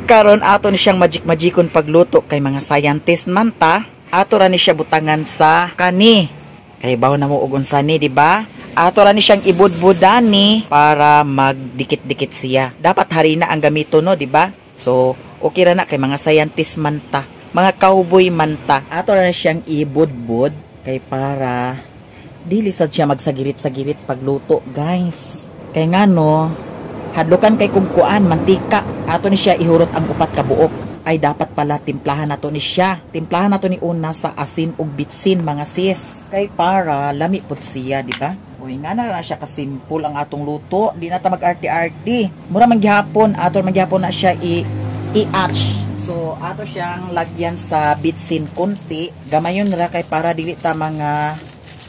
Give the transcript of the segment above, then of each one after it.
Karon ato ni siyang magic-magicon pagluto kay mga scientist man ta. Ato ra ni siya butangan sa kani. Kay bawo na mo og unsa ni, di ba? Ato ra ni siyang ibudbudani para magdikit-dikit siya. Dapat harina ang gamito, no, di ba? So, okay ra na kay mga scientist man ta, mga cowboy man ta. Ato ra ni siyang ibudbud kay para dili sad siya magsagirit-sagirit pagluto, guys. Kay ngano, hadlukan kay kung kuan mantika. Ato ni siya ihurot ang upat ka buok. Ay, dapat pala timplahan nato ni siya. Timplahan nato ni una sa asin ug bitsin, mga sis. Kay para lami pud siya, di ba? Uy, nga na siya kasimple ang atong luto. Di na ta mag-arty-arty. Mura man gihapon, ato man gihapon na siya i-atch. So, ato siyang lagyan sa bitsin konti. Gamayon ra kay para dili ta mga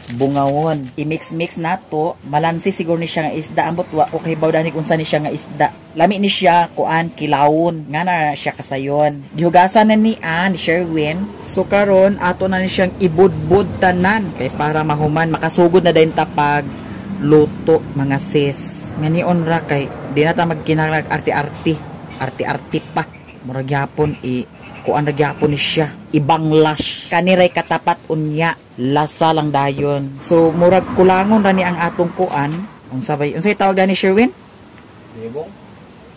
bungawon. I-mix-mix nato. Malansi siguro ni siya nga isda. Ambot wa ko kahibaw dani kung saan ni siya nga isda. Lami ni siya kuan kilawon. Nga na siya kasayon. Gihugasan na ni Ann Sherwin. So karon ato na ni siyang ibudbud tanan kay para mahuman makasugod na dayon ta pag luto, mga sis. Nganion ra kay di na ta magkinahanglan arti-arti. Arti-arti pa. Murag gyapon i kuan ra gyapon ni siya. Ibanglash. Kani ray katapat unya. Lasa lang dayon. So murag kulangon ra ni ang atong kuan. Unsa bay? Unsay tawag gani, Sherwin? Tayubong.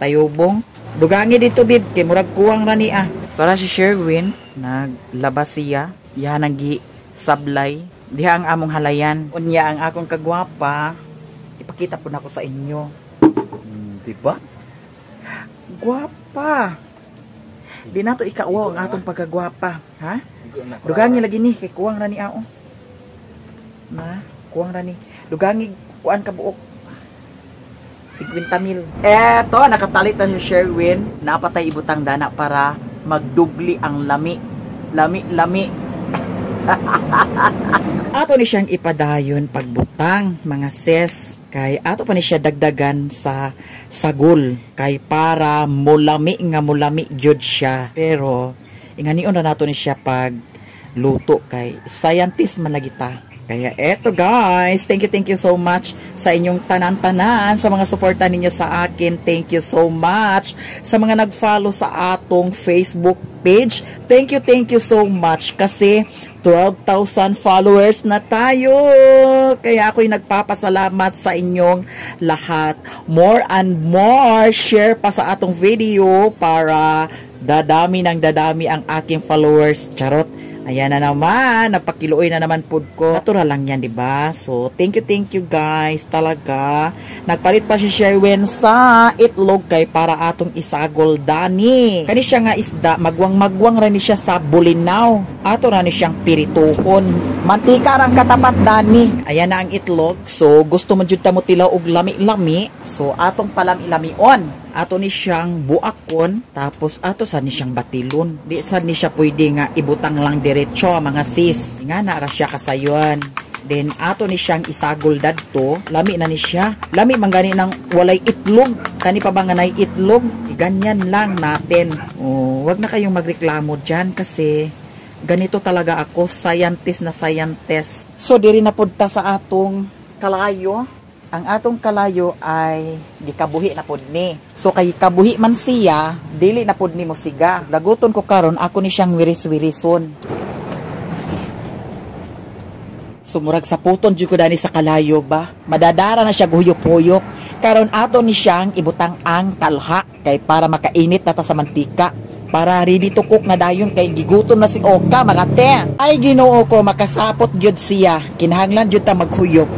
Tayubong. Dugangi dito, bib, kay murag kuwang ra ni ah. Para si Sherwin naglabas siya. Iha nang gi sablay. Diha ang among halayan. Unya ang akong kagwapa. Ipakita po nako sa inyo. Di ba? Gwapa. Di nato ikauwaw ang atong pagkagwapa, ha? Igo na. Dugangi lagi ni kay kuwang ra ni ao. Na, kuwang ra ni. Dugangi kuan ka buok. 50 mil. Eto, nakapalit na si Sherwin. Napatay ibutang dana para magdubli ang lami. Lami, lami. Ato ni siyang ipadayon pagbutang, mga sis. Kay ato pa ni siya dagdagan sa sagol. Kay para mulami nga mulami gyud siya. Pero inganion na nato ni siya pag luto kay scientist man lagi ta. Kaya eto, guys, thank you so much sa inyong tanan-tanan, sa mga suporta ninyo sa akin. Thank you so much sa mga nag-follow sa atong Facebook page. Thank you so much kasi 12,000 followers na tayo. Kaya ako'y nagpapasalamat sa inyong lahat. More and more, share pa sa atong video para dadami ng dadami ang aking followers. Charot. Ayan na naman, napakiluoy na naman pud ko. Natural lang yan, di ba? So, thank you guys. Talaga. Nagpalit pa si Sherwin sa itlog kay para atong isagol dani. Kani siya nga isda, magwang-magwang ra ni siya sa bulinaw. Ato ra ni siyang pirituhon. Mantika rang katapat dani. Ayan na ang itlog. So, gusto mo jud ta mo tilaw og lami-lami. So, atong palami-lamion. Ato ni siyang buakon, tapos ato sa ni siyang batilon. Di sad ni siya pwede nga ibutang lang diretso, mga sis. Nga na ra siya kasayon. Then ato ni siyang isagol dadto, lami na ni siya. Lami man gani nang walay itlog. Kani pa ba nga nay itlog? Ganyan lang natin. Oh, wag na kayong magreklamo diyan kasi ganito talaga ako, scientist na scientist. So diri na pud ta sa atong kalayo. Ang atong kalayo ay gikabuhi na pud ni. So kay kabuhi man siya, dili na pud ni mo siga. Daguton ko karon ako ni siyang wiris-wirison. So murag saputon jud ko dani sa kalayo ba. Madadara na siya guhuyop-huyop. Karon ato ni siyang ibutang ang talha kay para makainit na ta sa mantika. Para ready to cook na dayon kay gigutom na si Oka, mga te. Ay, Ginoo ko, makasapot jud siya. Kinahanglan jud ta maghuyop.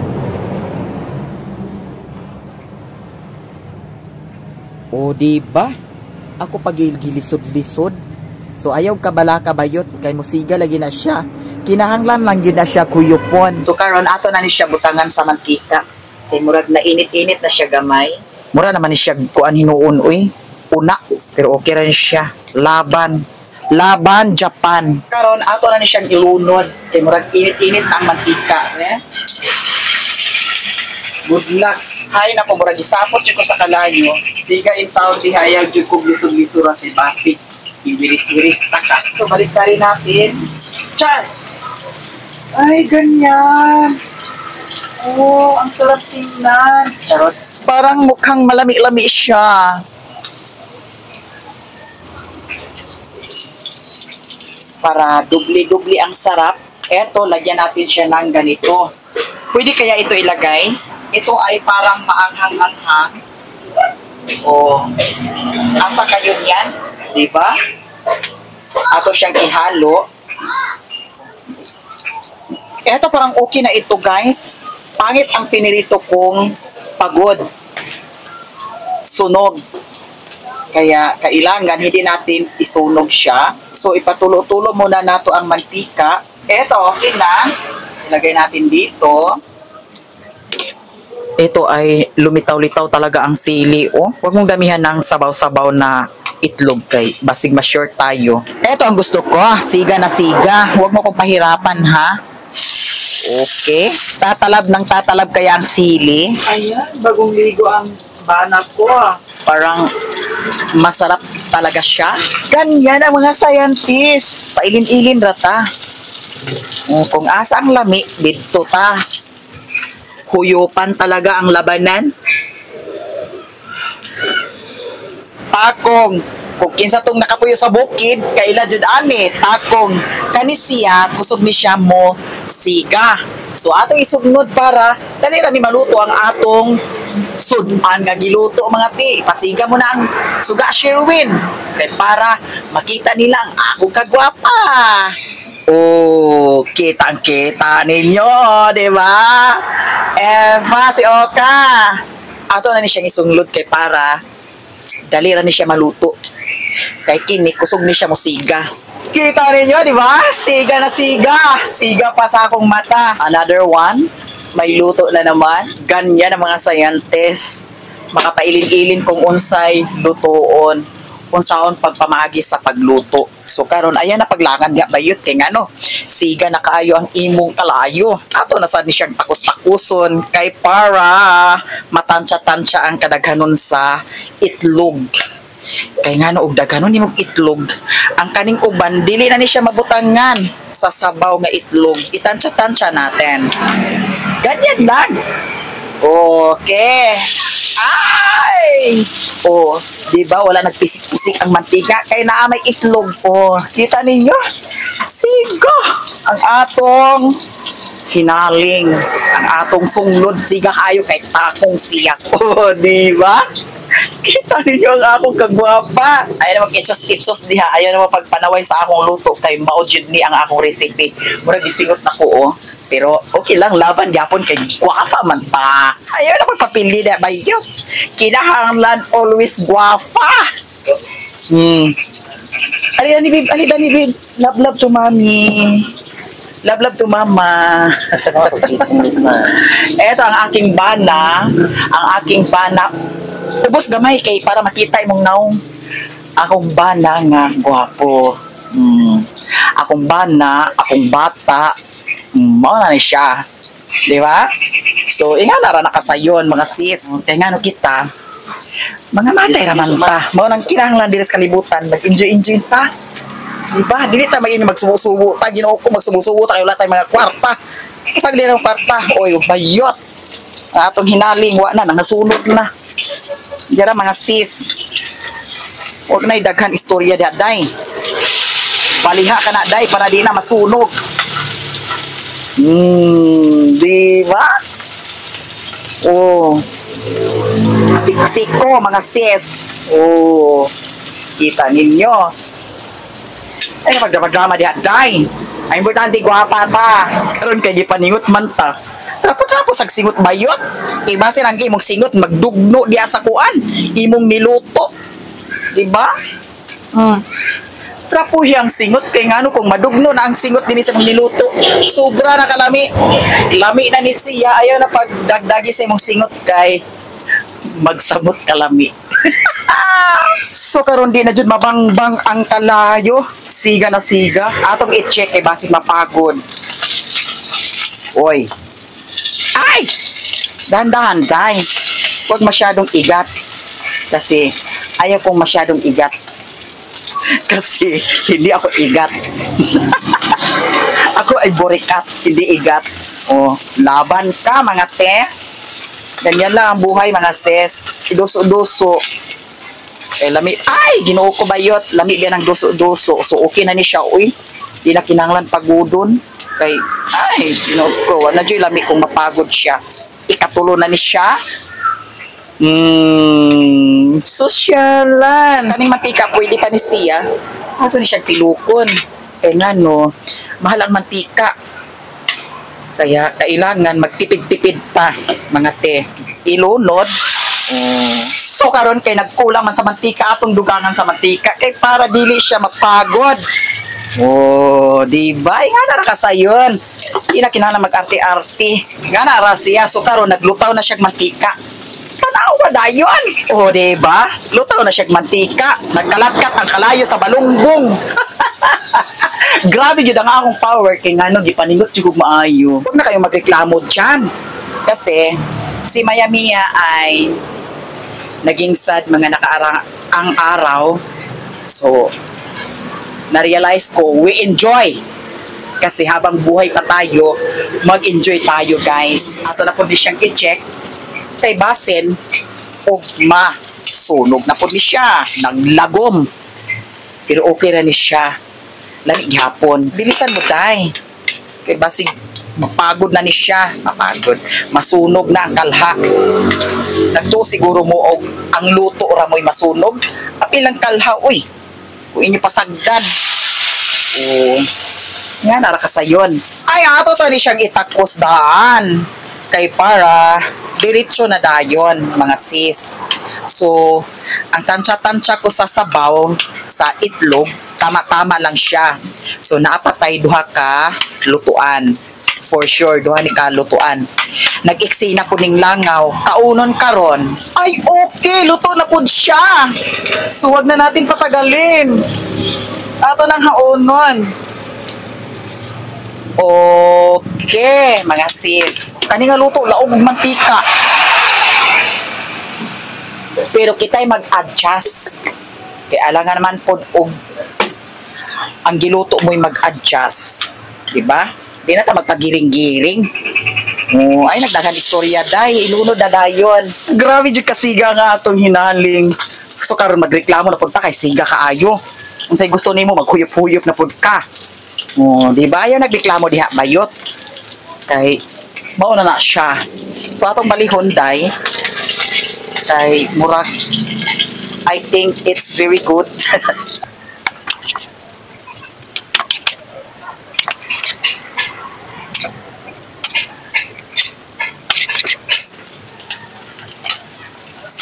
O, di ba? Ako paggilisod-lisod. So ayaw kabala kabayot kay musiga lagi na siya. Kinahanglan lang gyud na siya kuyupon. So karon ato na ni siya butangan sa mantika. Kay murag na init-init na siya gamay. Mura naman ni siya kuan hinuon uy. Una, pero okay ra ni siya. Laban. Laban Japan. Karon ato na ni siyang ilunod kay murag init-init na ang mantika, eh. Good luck. Hay nako, murag gisapot jud ko sa kalayo. Siga in town di hayag jud kog lisod-lisod ra kay basic. Iwiris-wiris ta ka. So balik rin natin. Char! Ay, ganyan. Oh, ang sarap tingnan. Charot. Parang mukhang malami-lami siya. Para dubli-dubli ang sarap. Eto, lagyan natin siya ng ganito. Pwede kaya ito ilagay? Ito ay parang maanghang-anghang. O, asa kayo niyan? Di ba? Ato siyang ihalo. Eto, parang okay na ito, guys. Pangit ang pinirito kong pagod. Sunog. Kaya kailangan hindi natin isunog siya. So ipatulo-tulo muna nato ang mantika. Eto, okay na. Ilagay natin dito. Ito ay lumitaw-litaw talaga ang sili. Oh. Huwag mong damihan ng sabaw-sabaw na itlog kay basig ma-short tayo. Ito ang gusto ko. Siga na siga. Huwag mo kong pahirapan, ha. Okay. Tatalab ng tatalab kaya ang sili. Ayan, bagong ligo ang banat ko ah. Parang masarap talaga siya. Ganyan ang mga scientist. Pailin-ilin rata. Oh, kung asa ang lami, dito ta. Huyupan talaga ang labanan. Takong. Kung kinsa tong nakapuyo sa bukid, kaila jud ani, takong. Kani siya, kusog ni siya mo siga. So atong isugnod para dali ra ni maluto ang atong sudan nga giluto, mga ti. Ipasiga mo na ang suga, Sherwin. Kay para makita nila ang akong kagwapa. Oh, kitang kita ninyo, di ba? Eva, si Oka. Ato na ni siyang isunglod kay para dali ra ni siya maluto. Kay kini kusog ni siya mosiga. Kita ninyo, di ba? Siga na siga. Siga pa sa akong mata. Another one, may luto na naman. Ganyan ang mga scientists. Makapailin-ilin kung unsay lutoon, unsaon pagpamaagi sa pagluto. So karon ayan na paglangan diha bayot kay ngano, siga na kaayo ang imong kalayo. Ato na sad ni siyang takos-takuson kay para matansya-tansya ang kadaghanon sa itlog. Kay ngano og daghanon nimong itlog, ang kaning uban dili na ni siya mabutangan sa sabaw nga itlog. Itansya-tansya natin. Ganyan lang. Okay. Ay! Oh, di ba wala nagpisik-pisik ang mantika kay naa may itlog? Oh, kita ninyo? Siga ang atong hinaling, ang atong sunglod, siga kayo kay takong siya. Oh, di ba? Kita ninyo ang akong kagwapa. Ayaw na mag-itsos-itsos diha. Ayaw na mapagpanaway sa akong luto kay mao jud ni ang akong recipe. Mura gisingot na ko, oh. Pero okay lang, laban gyapon kay gwapa man pa. Ayaw na magpapili na bayot. Kinahanglan always gwapa. Ali ni babe, ali ni babe. Love, love to mommy. Love, love to mama. Eto ang aking bana, ang aking bana. Ubos gamay kay para makita imong naong. Akong bana nga gwapo. Akong bana, akong bata. Mao na ni siya. Di ba? So, inga na ra nakasayon, mga sis. Kaya nga no kita, mga matay ra man ta. Mao nang kinahanglan diri sa kalibutan, mag-enjoy-enjoy ta. Di ba? Dili ta maging magsubo-subo ta, Ginoo ko, magsubo-subo ta kay wala tay mga kwarta. Usag din ang kwarta. Oy, bayot. Ang atong hinaling wa na, nangasunod na. Dira, mga sis. Huwag na daghan istorya diha, day. Baliha ka na, day, para di na masunog. Di ba? Oh. Siksik ko, mga sis. Oh. Kita ninyo. Ay, pagdrama-drama diha, day. Ang importante, gwapa ta. Karon kay gipaningot man ta. Trapo-trapo sa singot bayot. Kay basin ang imong singot magdugno diha sa kuan. Imong niluto. Di ba? Trapuhi ang singot kay ngano kung madugno na ang singot dinhi sa imong niluto. Sobra na kalami. Lami na ni siya, ayaw na pagdagdagi sa imong singot kay magsamot kalami. So karon di na jud mabangbang ang kalayo. Siga na siga. Atong i-check kay basig mapagod. Oy. Ay! Dahan-dahan, day. Huwag masyadong igat. Kasi ayaw kong masyadong igat. Kasi hindi ako igat. Ako ay burikat, hindi igat. Oh, laban ka, mga te. Ganyan lang ang buhay, mga sis. Duso-duso. Eh, lami. Ay, Ginoo ko bayot. Lami biya ng duso-duso. So, okay na ni siya, uy. Di na kinahanglan pagodon. Kay, ay, tinuod ko, wala dyan lami kung mapagod siya. Ikatulo na ni siya. Sosyalan. Kaning mantika, pwede pa ni siya. Ato ni siyang tilukon. Eh nga no, mahal ang mantika. Kaya kailangan magtipid-tipid pa, mga te. Ilunod. Oh. So karon kay nagkulang man sa mantika, atong dugangan sa mantika kay para dili siya mapagod. Oh, di ba? Ay, nga na ra ka sayon. Di na kinahanglan mag-arte-arte. Nga na ra siya. So karon naglutaw na siyang mantika. Tanaw ba dayon? Oh, di ba? Lutaw na siyang mantika. Nagkalatkat ang kalayo sa balungbong. Grabe gyud ang akong power kay ngano gipaningot jud kog maayo. Huwag na kayo magreklamo diyan. Kasi si Maya Mia ay naging sad mga nakaarang ang araw. So na-realize ko, we enjoy. Kasi habang buhay pa tayo, mag-enjoy tayo, guys. Ato na po di siyang i-check. Kay basin, og masunog na po ni siya. Naglagom. Pero okay ra ni siya. Lami gihapon. Bilisan mo, tay. Kay basig, mapagod na ni siya. Mapagod. Masunog na ang kalha. Nagtuo siguro mo og ang luto ra mo'y masunog. Apil ang kalha, uy. Kung inyo pasagdan. O, nga nara ka sayon. Ay, ato sa ni siyang itakos daan. Kay para, diretso na dayon, mga sis. So, ang tansya-tansya ko sa sabaw, sa itlog, tama-tama lang siya. So, naapatay duha ka lutuan. For sure, duha ni ka lutuan. Nag-iksi na po ning langaw. Kaunon karon. Ay, okay. Luto na po siya. So, wag na natin patagalin. Ato nang haonon. Okay, mga sis. Kani nga luto, laog og mantika. Pero kita'y mag-adjust. Kay alangan naman pod og ang giluto mo'y mag-adjust. Diba? Di na ta magpagiring-giring. Oh, ay nagdagan istorya day, ilunod na dayon. Grabe jud kasiga nga atong hinaling. So karon magreklamo na pud ta kay siga kaayo. Unsay gusto nimo maghuyop-huyop na pud ka. Oh, di ba? Ayaw nagreklamo diha bayot. Kay mao na na siya. So atong balihon day kay murag I think it's very good.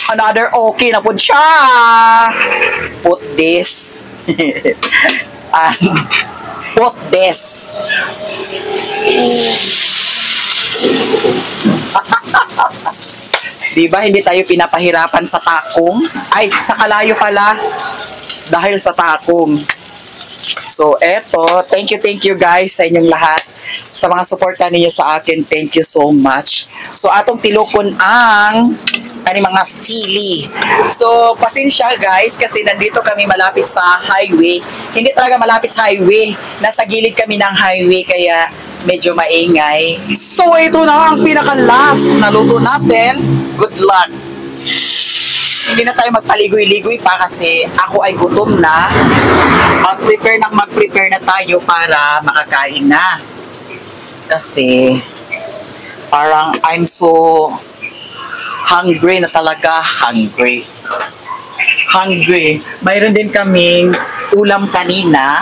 Another okay na po siya. Put this. And put this. Diba hindi tayo pinapahirapan sa takong? Ay, sa kalayo pala. Dahil sa takong. So, eto. Thank you guys sa inyong lahat. Sa mga suporta ninyo sa akin, thank you so much. So, atong tilukon ang kani mga sili. So, pasensya guys kasi nandito kami malapit sa highway. Hindi talaga malapit sa highway. Nasa gilid kami ng highway kaya medyo maingay. So, ito na ang pinaka-last na luto natin. Good luck! Hindi na tayo magpaligoy-ligoy pa kasi ako ay gutom na. Mag-prepare nang mag-prepare na tayo para makakain na. Kasi parang I'm so hungry na talaga. Hungry. Hungry. Mayroon din kaming ulam kanina.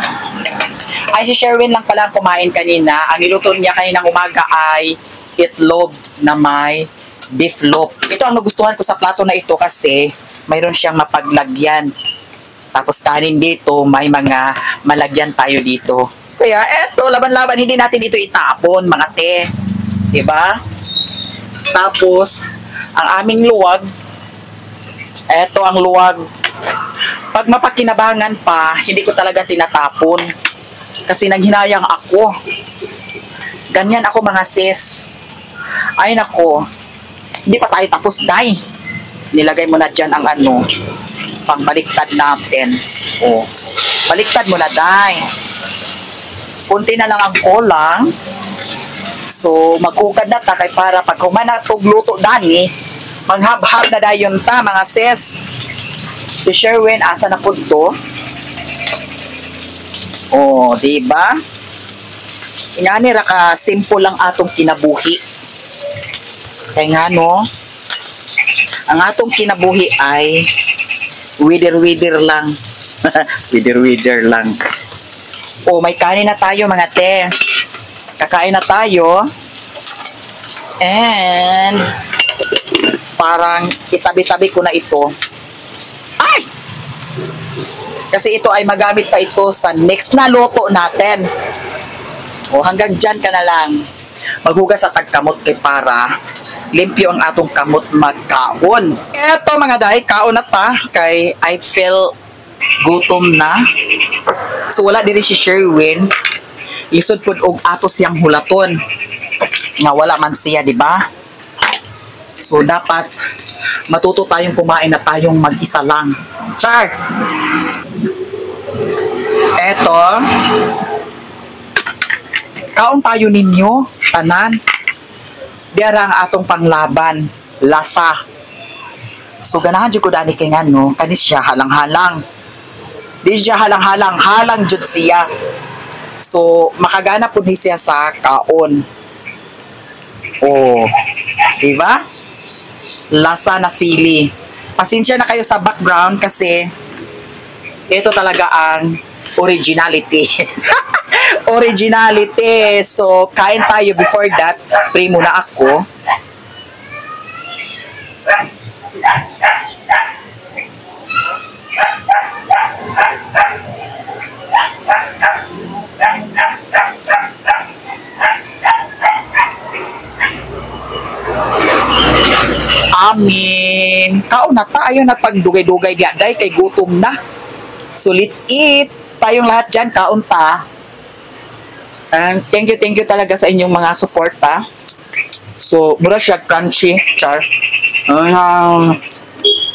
Ay, si Sherwin lang pala ang kumain kanina. Ang niluto niya kaninang umaga ay itlog na may beef loaf. Ito ang nagustuhan ko sa plato na ito kasi mayroon siyang mapaglagyan. Tapos kanin dito, may mga malagyan tayo dito. Kaya eto, laban-laban, hindi natin ito itapon, mga te. Diba? Tapos, ang aming luwag, eto ang luwag. Pag mapakinabangan pa, hindi ko talaga tinatapon. Kasi nanghinayang ako. Ganyan ako mga sis. Ay nako, hindi pa tayo tapos, day. Nilagay mo na dyan ang ano, pangbaliktad natin. O, baliktad mo na, day. Kunti na lang ang kulang. So, magkukad na ta kay para pag humanatog luto dani, maghabhab na dayon ta mga sis. Si Sherwin, asa na po to? Oh, di ba? Ingani ra ka simple lang atong kinabuhi. Kay ngano, ang atong kinabuhi ay wither-wither lang. Wither-wither lang. Oh, may kanin na tayo mga te. Kakain na tayo. And parang itabi-tabi ko na ito. Ay! Kasi ito ay magamit pa ito sa next na luto natin. O hanggang dyan ka na lang. Maghugas sa tagkamot kay para limpyo ang atong kamot magkaon. Eto mga day, kaon na ta kay I feel gutom na. So wala diri si Sherwin. Lisod pud og ato siyang hulaton. Nga wala man siya, di ba? So dapat matuto tayong kumain na tayong mag-isa lang. Char! Eto. Kaon tayo ninyo, tanan. Diara ang atong panglaban, lasa. So ganahan jud ko dani kay ngano, kani siya halang-halang. Di siya halang-halang, halang jud siya. So makagana pud ni siya sa kaon. Oh, di ba? Lasa na sili. Pasensya na kayo sa background kasi ito talaga ang originality. Originality. So, kain tayo before that. Pray muna ako. Amin. Kaon na tayo na pagdugay-dugay diya day kay gutom na. So let's eat. Tayong lahat dyan, kaon ta. And thank you talaga sa inyong mga support pa. So, mura siya crunchy, char.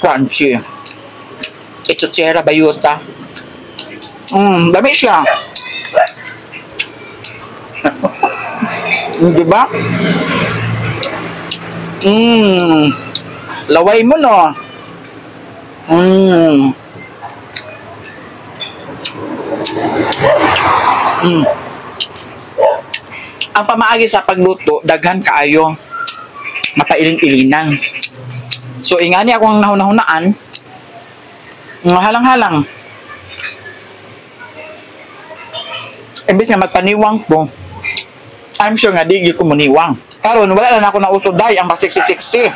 Crunchy. Echochera bayuta. Dami siya. Di ba? Laway mo, no? Ang pamaagi sa pagluto, daghan kaayo, mapailing-ilinan. So ingani akong nahunahunaan, halang-halang. Imbes nga magpaniwang ko, I'm sure nga di gyud ko muniwang. Karon wala na ako nauso day ang masiksi-siksi.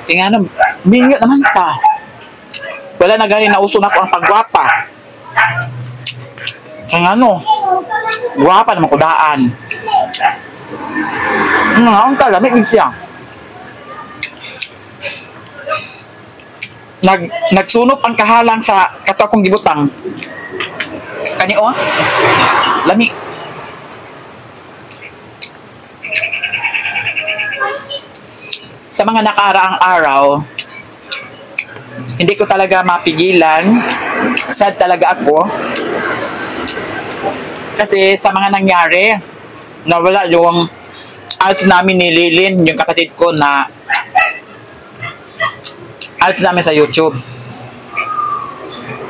Tingnan, minyo naman ta. Wala na gani nauso nako ang pagwapa. Kaya ano, gwapa naman kudaan. Ang kalamig din siya. Nagsunop ang kahalang sa kato akong gibutang. Kani o, lami. Sa mga nakaraang araw, hindi ko talaga mapigilan. Sad talaga ako. Kasi sa mga nangyari, nawala yung ads namin ni Lilin, yung kapatid ko na ads namin sa YouTube.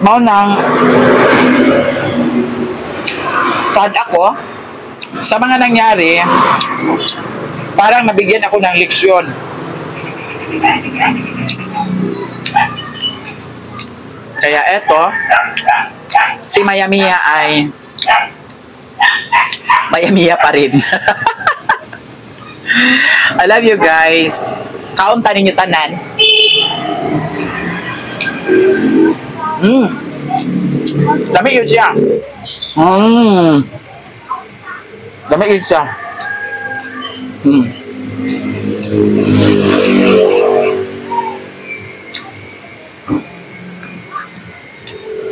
Mao nang sad ako sa mga nangyari, parang nabigyan ako ng leksyon. Kaya eto, si Mayamiya ay Mayamiya pa rin. I love you guys. Kaunta ninyo tanan. Lami yun siya. Lami yun siya.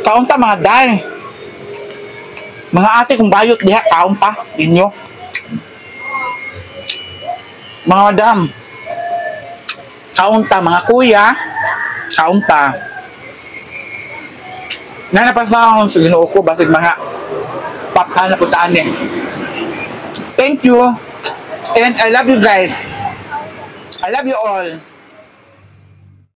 Kaunta mga dal. Mga ate kung bayot diha, kaunta ninyo. Mga madam, kaunta. Mga kuya, kaunta. Nanapasahon sa Ginoo ko basig mga papa na putaan eh. Thank you. And I love you guys. I love you all.